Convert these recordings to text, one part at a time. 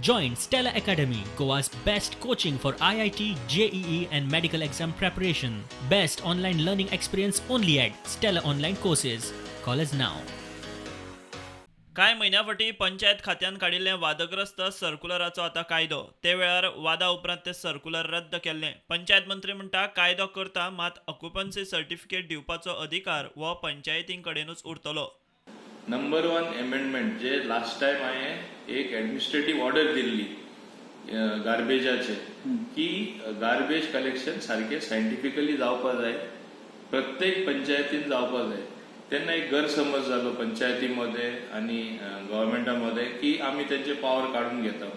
Join Stella Academy, Goa's best coaching for IIT, JEE, and medical exam preparation. Best online learning experience only at Stella Online Courses. Call us now. कांय म्हयन्यां फाटीं पंचायत खात्यान काडिल्लें वादग्रस्त सर्कुलराचो आतां कायदो. ते वेळार वादा उपरांत तें सर्कुलर रद्द केल्लें. पंचायत मंत्री म्हणटा, कायदो करता मात ऑक्युपन्सी सर्टिफिकेट दिवपाचो अधिकार हो पंचायतीं कडेनूच उरतलो. नंबर वन एमेंडमेंट जे लास्ट टायम हांवें एक एडमिनिस्ट्रेटीव ऑर्डर दिल्ली गार्बेजाचे की गार्बेज कलेक्शन सारकें सायंटिफिकली जावपा जाय, प्रत्येक पंचायतीन जावपा जाय. तेन्ना एक गैरसमज जालो पंचायती मदें आनी गव्हर्मेंटा मदें की आमी तेंचे पावर काडून घेता.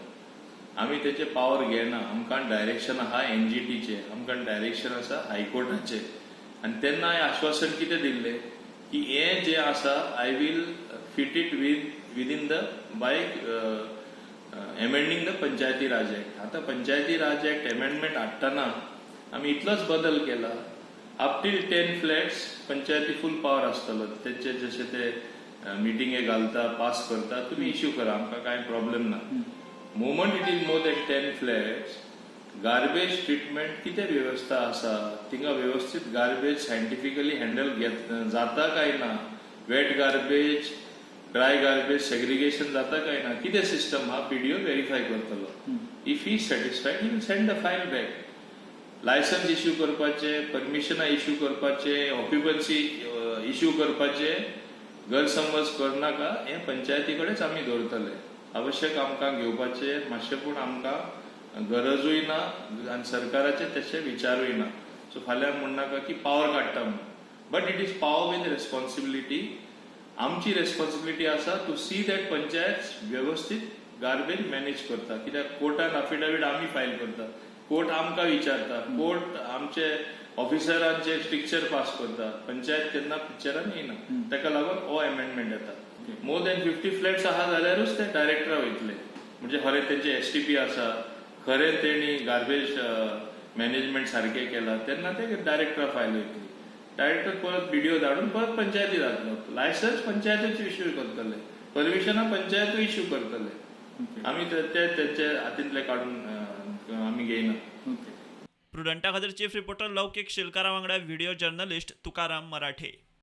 आमी तेंचे पावर घेना. आमकां डायरेक्शन आहा एनजीटीचे, आमकां डायरेक्शन आसा हायकोर्टाचे. आनी तेन्ना हांवें आश्वासन कितें दिल्लें की हें जें आसा, I will fit it within the by amending the Panchayati Raj Act. आतां पंचायती राज एक्ट एमेंडमेंट हाडटना आमी इतलोच बदल केला, अप टील 10 फ्लॅट्स पंचायती फूल पावर आसतलो. तेंचे जशे ते मिटिंगे घालता, पास करता, तुमी इश्यू करा, आमकां कांय प्रॉब्लेम ना. Moment it is more than 10 flats, garbage treatment कितें वेवस्था आसा थिंगा, वेवस्थीत गार्बेज सायंटिफिकली हँडल घेत जाता काय ना, wet garbage, dry garbage segregation जाता काय ना, कितें सिस्टम आहा, पीडीओ व्हेरीफाय करतलो. If he satisfied, he will send the file back. Licence issue करपाचे, परमिशनां इश्यू करपाचे, ऑक्युपन्सी इश्यू करपाचे गैरसमज करनाका. हें पंचायती कडेच आमी दवरतले. आवश्यक आमकां घेवपाचे मातशें पूण आमकां गरजूय ना आनी सरकाराचे तशे विचारूय ना. सो फाल्यां म्हणनाका की पावर काडटा म्हणून, but it is power with responsibility. आमची रेस्पॉन्सिबिलिटी आसा टू सी that panchayat वेवस्थीत गार्बेज मॅनेज करता, कित्याक कोर्टान अफिडेवीट आमी फायल करता, कोर्ट आमकां विचारता, कोर्ट आमचे ऑफिसरांचे स्ट्रिक्चर पास करता. पंचायत तेन्ना पिक्चरान येना. ताका लागून हो अमेंडमेंट येता. मोर दॅन 50 फ्लॅट्स आहा जाल्यारूच ते डायरेक्टरा वयतले. म्हणजे खरें तेंचे एसटीपी आसा, खरें तेणी गार्बेज मॅनेजमेंट सारकें केलां, तेन्ना ते डायरेक्टरा फायल वयतली. डायरेक्टर परत बीडीओ धाडून परत पंचायती जातलो. लायसन्स पंचायतीचे इश्यू करतले, परमिशनां पंचायतूय इश्यू करतले. आमी ते तेंचे हातींतले काडून आमी घेयना. प्रुडंटा खातीर चीफ रिपोर्टर लौकीक शिलकारा वांगडा व्हिडिओ जर्नलिस्ट तुकाराम मराठे.